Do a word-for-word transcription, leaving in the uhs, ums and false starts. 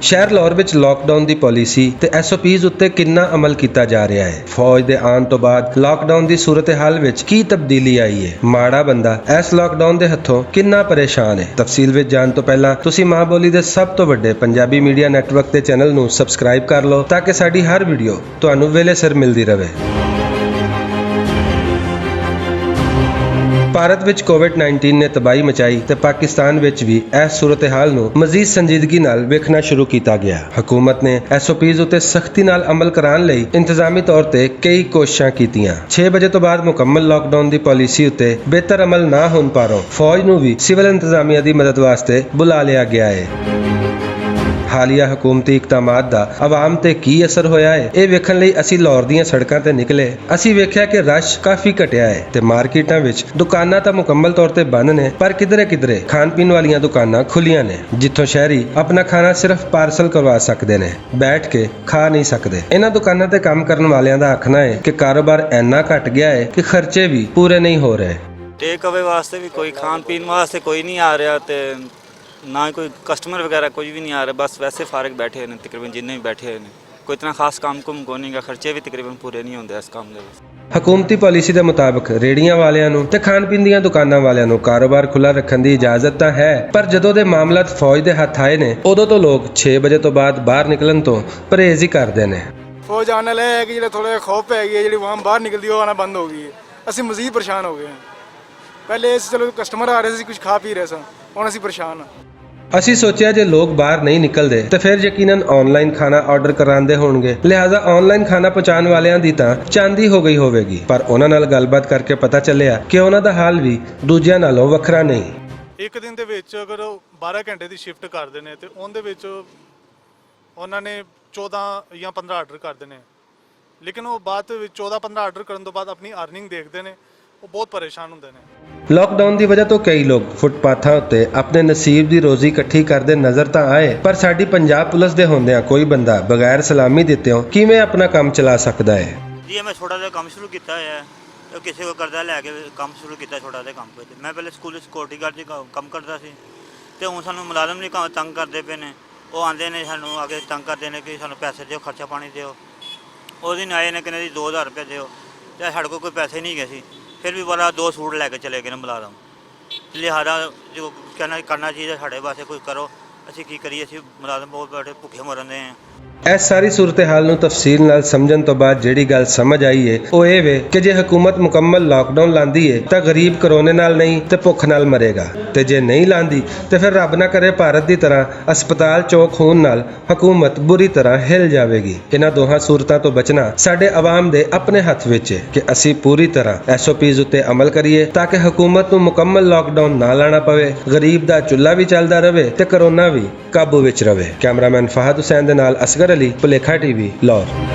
شہر لاہور وچ لاک ڈاؤن دی پالیسی تے ایس او پیز اتے کنا عمل کیتا جا رہیا ہے؟ فوج دے آن توں بعد لاک ڈاؤن دی صورتحال وچ کی تبدیلی آئی ہے؟ ماڑا بندہ ایس لاک ڈاؤن دے ہتھوں کنا پریشان ہے؟ تفصیل وچ جان توں پہلاں تسی ماں بولی دے سب توں وڈے پنجابی میڈیا نیٹ ورک دے چینل نوں سبسکرائب کر لو تاکہ ساڈی ہر ویڈیو تہانوں ویلے سر ملدی رہے۔ بھارت وچ کووڈ نائنٹین نے تباہی مچائی تے پاکستان وچ وی ایس صورتحال نوں مزید سنجیدگی نال ویکھنا شروع کیتا گیا۔ حکومت نے ایس او پیز اتے سختی نال عمل کران لئی انتظامی طور تے کئی کوششاں کیتیاں۔ چھ بجے توں بعد مکمل لاک ڈاؤن دی پالیسی اتے بہتر عمل نہ ہون پاروں فوج نوں وی سول انتظامیہ دی مدد واسطے بلا لیا گیا ہے۔ حالیہ حکومتی اقدامات دا عوام تے کی اثر ہویا ہے، اے ویکھن لئی اسی لاہور دیاں سڑکاں تے نکلے۔ اسی ویکھیا کہ رش کافی گھٹیا ہے تے مارکیٹاں وچ دکاناں تاں مکمل طور تے بند نے، پر کدرے کدرے کھان پین والیاں دکاناں کھلیاں نے، جتھوں شہری اپنا کھانا صرف پارسل کروا سکدے نے، بیٹھ کے کھا نہیں سکدے۔ انہاں دکاناں تے کم کرن والیاں دا آکھنا ہے کہ کاروبار اینا گھٹ گیا ہے کہ خرچے وی پورے نہیں ہو رہے۔ ٹیک اوے واسطے وی کوئی کھان پین واسطے کوئی نہیں آ رہیا تے نہ کوئی کسٹمر وغیرہ کچھ وی نہیں آ رہیا، بس ویسے فارغ بیٹھے ہوئے نے، تقریباً جنہیں وی بیٹھے ہوئے نے۔ کوئی اتنا خاص کام کم کوئی نہیں گا، خرچے وی تقریباً پورے نہیں ہوندے اس کام دے وچ۔ حکومتی پالیسی دے مطابق ریڑیاں والیاں نوں تے کھان پین دیاں دکاناں والیاں نوں کاروبار کھلا رکھن دی اجازت تاں ہے، پر جدوں دے معاملات فوج دے ہتھ آئے نے، ادوں توں لوگ چھ بجے توں بعد باہر نکلن توں پرہیز ہی کردے نے۔ فوج آنے لے ہے کہ جڑا تھوڑا جہا خوف پہ گیا، جڑی عوام باہر نکلدی، وہ آنا بند ہو گئی ہے۔ اسی مزید پریشان ہو گئے ہیں۔ پہلے اس چلو کسٹمر آ رہے سی، کچھ کھا پی رہے سن، ہن اسی پریشان ہاں۔ اسی سوچیا جے لوگ باہر نہیں نکلدے تے پھر یقیناً آن لائن کھانا آرڈر کراندے ہونگے، لہذا آن لائن کھانا پہنچان والیاں دی تاں چاندی ہو گئی ہووے گی، پر انہاں نال گل بات کر کے پتہ چلیا کہ انہاں دا حال وی دوجیاں نالوں وکھرا نہیں۔ ایک دن دے وچ اگر بارہ گھنٹے دی شفٹ کردے نے تے اون دے وچ انہاں نے چودہ یا پندرہ آرڈر کردے نے، لیکن وہ بعد وچ چودہ پندرہ آرڈر کرن توں بعد اپنی ارننگ دیکھدے نے، وہ بہت پریشان ہوندے نے۔ لاک ڈاؤن دی وجہ توں کئی لوگ فٹ پاتھاں اتے اپنے نصیب دی روزی اکٹھی کردے نظر تاں آئے، پر ساڈی پنجاب پولیس دے ہوندیاں کوئی بندہ بغیر سلامی دتیوں کیویں اپنا کم چلا سکدا ہے؟ جی، میں چھوٹا جہا کم شروع کیتا ہویا ہے۔ تے کسے کول قرضہ لے کے کم شروع کیتا، چھوٹا جہا کم۔ میں پہلے سکول وچ سیکورٹی گارڈ دی کا-، کم کردا سی، تے ہن سانوں ملازم وی کا-، تنگ کردے پئے نے۔ او آندے نے، سانوں آ کے تنگ کردے نے کہ سانوں پیسے دیو، خرچہ پانی دیو۔ او دن آئے نے، کہنے جی دو ہزار روپے دیو، تے ساڈے کول کوئی پیسے نہیں گئے سی، پھر وی والا دو سوٹ لے کے چلے گئے نے ملازم۔ لہذا جو کہنا، کرنا چاہیے ساڈے واسطے کوئی کرو، اسی کی کریے، اسی ملازم بہت بڑے بھوکے مرن دے ہیں۔ اس ساری صورتحال نوں تفصیل نال سمجھن توں بعد جیہڑی گل سمجھ آئی ہے، او ایہہ وے کہ جے حکومت مکمل لاک ڈاؤن لاندی ہے تاں غریب کرونے نال نہیں تے بھوک نال مرے گا، تے جے نہیں لاندی تے فیر رب نہ کرے بھارت دی طرح اسپتال چوک ہون نال حکومت بری طرح ہل جاوے گی۔ انہاں دوہاں صورتاں توں بچنا ساڈے عوام دے اپنے ہتھ وچ ہے کہ اسی پوری طرح ایس او پیز اتے عمل کریے تاکہ حکومت نوں مکمل لاک ڈاؤن نہ لانا پوے، غریب دا چولہا وی چلدا رہے تے کرونا وی قابو وچ رہے۔ کیمرہ مین فہد حسین دے نال اصغر علی، پلیکھا ٹی وی، لاہور۔